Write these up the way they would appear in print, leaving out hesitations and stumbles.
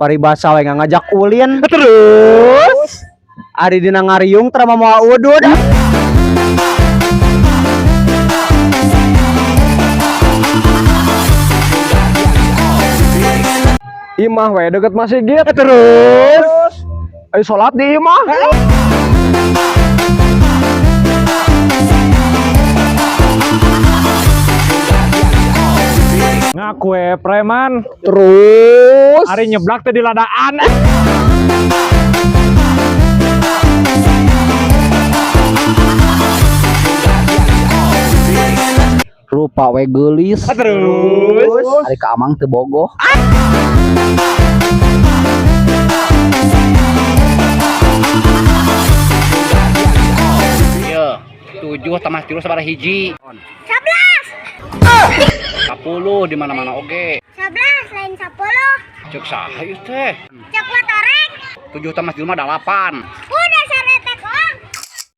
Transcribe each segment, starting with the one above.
Paribasa we ngajak ulin. Terus ari dina ngariung tara mawa udud. Imah we deket masjid. Terus ayo sholat di imah. Ngaku we preman. Terus Ari nyeblak teh di ladaan. Rupa we geulis. Terus Ari ka amang teu bogoh. Iya, 7 tambah 3 sabaraha hiji? 11. 10 di mana-mana oge. 11 lain 10. Cek saha ieu teh? Cek motorek. 7 tambah 3 mah 8. Udah saretek ong.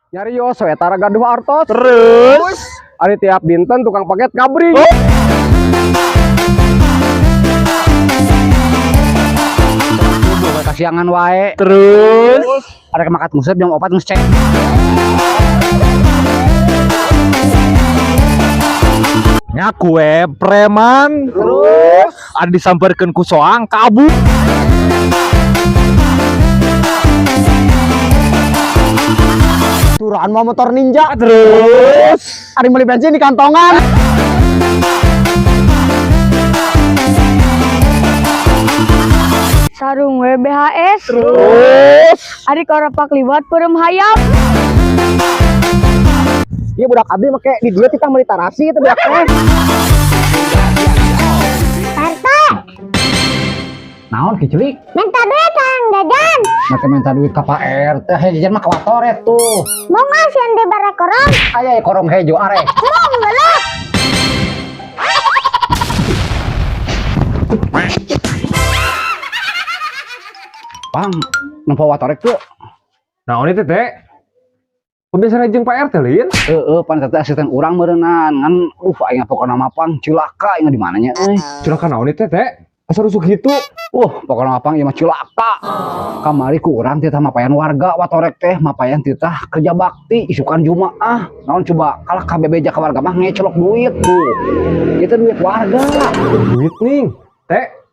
Nyarios we tara gaduh artos. Terus ari tiap dinten tukang paket ngabring. Subuh we kasiangan wae. Terus Ari makat nguseup jam 4 geus cek. Ngaku we preman. Terus Ari disamperkeun ku soang kabur. Turaan mau motor ninja. Terus Ari beli bensin di kantongan. Sarung we BHS. Terus Ari koropak liwat peureum hayam. Iya budak abdi make di duit kita meuli tarasi itu budak teh. RT, Naon kicelik? Minta duit kang jajan. Make minta duit ka Pak RT, heh jajan mah ka watoret tuh. Mau ngasih di bare korong? Aya korong hejo arek. Mau ngeluh. Pang, nempo watorek tuh. Naon itu teh? Kebiasaan jeung Pak RT lin? Heeh, pan teh asisten urang meureunnan ngan aing pokona mah pang cilaka aing di mananya euy. Cilaka naon itu teh? Asa rusuk gitu. Pokona mah pang ieu mah cilaka. Kamari ku urang titah mapayan warga watorek teh, mapayan titah kerja bakti isukan Jumaah. Naon coba kalah kabebeja ka warga mah ngecelok duit tuh. Itu duit warga. Duit nih, teh.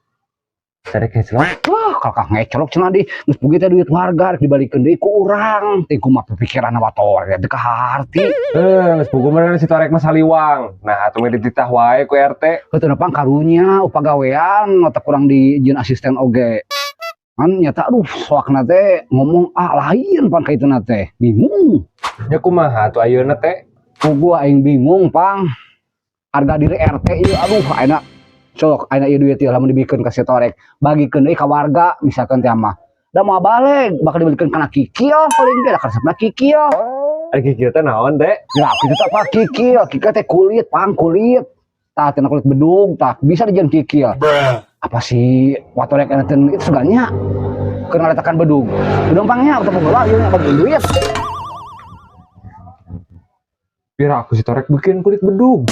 Tarik ngecelok. Wah, kakak ngecelok cenah di geus pugi teh duit warga rek dibalikeun deui ku urang. Teh kumaha pikiran watorek teh kaharti. Geus pugu meureun si torek mah saliwang. Nah, atuh dititah wae ku RT. Heuteuna pang karunya upagawean otak kurang di jeung asisten oge. Kan nyata aduh soakna teh ngomong ah lain pan ka ituna teh. Bingung. Nya kumaha atuh ayeuna teh? Pugu aing bingung pang. Harga diri RT ieu aduh ayeuna sok ayeuna ieu duit ieu lamun dibikeun ka si torek bagikeun deui ka warga misalkan teh mah. Da moal balik bakal dibelikeun kana kikil paling ge da karesepna kikil. Ari kikil teh naon teh? Ya kitu teh apa kikil? Kikil teh kulit pang kulit. Tah tina kulit bedug tah bisa dijieun kikil. Apa sih watorek eta teh itu suganya keur ngaletakan bedug. Bedug pangnya atau heula ieu bagi duit. Pira aku si torek bikin kulit bedug.